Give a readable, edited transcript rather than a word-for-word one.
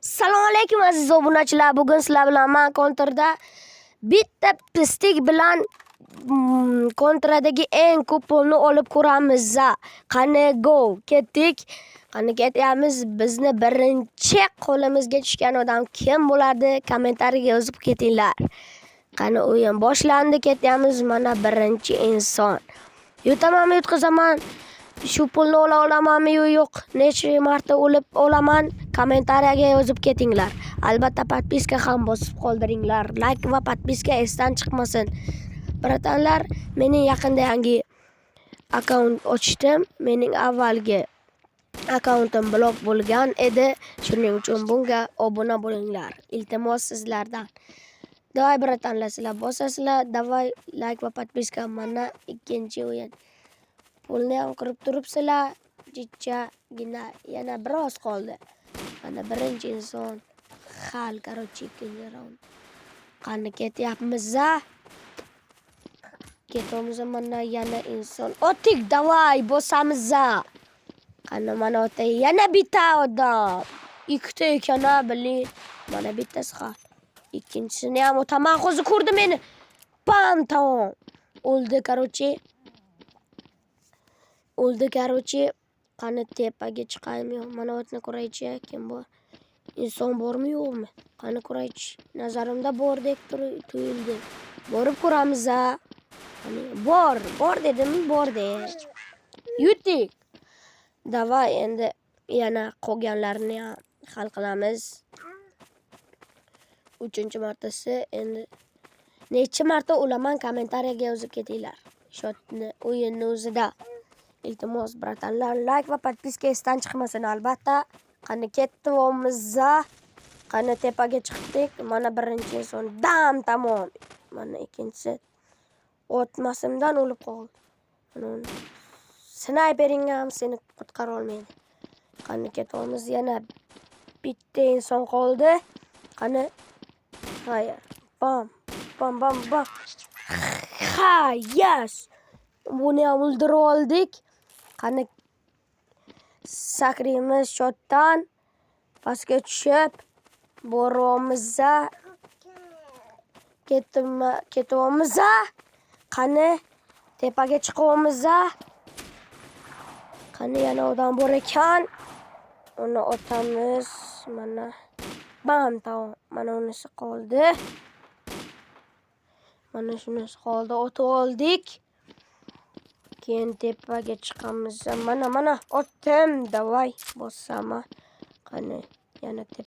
Assalomu alaykum, aziz obunachilar. Bugun sizlar bilan men Counterda bitta pistik bilan Contradagi eng ko'p pulni olib ko'ramiz. Qani, go, ketdik. Qani, ketyapmiz. Bizni birinchi qo'limizga tushgan odam kim bo'ladi? Kommentariyaga yozib ketinglar. Qani, o'yin boshlandi, ketyapmiz. Mana birinchi inson. Yutamanmi, yutqazaman? Shu pulni ola olamanmi yo yo'q? Necha marta o'lib olaman? Kommentariyaga yozib ketinglar. Albatta, подписка ham bosib qoldiringlar. Like va подписка esdan chiqmasin. Братан lar, mening yaqinda yangi akkaunt ochdim. Mening avvalgi akkauntim blok bo'lgan edi. Shuning uchun bunga obuna bo'linglar. Iltimos sizlardan. Давай, братан lar, sizlar bosasizlar. Давай, like va подписка. Mana ikkinchi o'yin. Pulni ham qurib turibsizlar. Jichchagina yana biroz qoldi. Mana birinchi inson hal, короче, ikkinchi raund. Qani, ketyapmiz a? Ketyapmiz, mana yana inson. Otik, давай, bosamiz a. Qani, mana ota yana bitta odam. Ikkita ekan a, блин. Mana bittasi hal. Ikkinchisini ham o'taman. Hozir ko'rdi meni. Bam, tamom. O'ldi, короче. O'ldi, короче. Qani, tepaga chiqaymi yo'q? Mana otni ko'raychi, kim bor? Inson bormi, yo'qmi? Qani, ko'raychi. Nazarimda bordek tuyuldi. Borib ko'ramiz a. Qani, bor, bor dedimmi, bor de. Yutdik. Давай, endi yana qolganlarini ham hal qilamiz. Uchinchi martasi endi necha marta o'laman, kommentariyaga yozib ketinglar. Shotni o'yinni o'zida. Iltimos, братан lar, like va подписка esdan chiqmasin albatta. Qani, ketyapmiz. Qani, tepaga chiqdik. Mana birinchi inson. Dam, tamom. Mana ikkinchisi. Otmasimdan o'lib qoldi. Mana uni. Snaypering ham seni qutqara olmaydi. Qani, ketyapmiz. Yana bitta inson qoldi. Qani. Xayr. Bam. Bam bam bam. Ha, yes. Buni ham o'ldirib oldik. Qani, sakraymiz shotdan. Pastga tushib boryapmiz. Ketdimmi? Ketyapmiz. Qani, tepaga chiqyapmiz. Qani, yana odam bor ekan. Uni otamiz. Mana. Bam, tamom. Mana unisi qoldi. Mana shunisi qoldi. Otib oldik. Keyin tepaga chiqamiz. Mana, mana otdim. Давай, bosaman. Qani, yana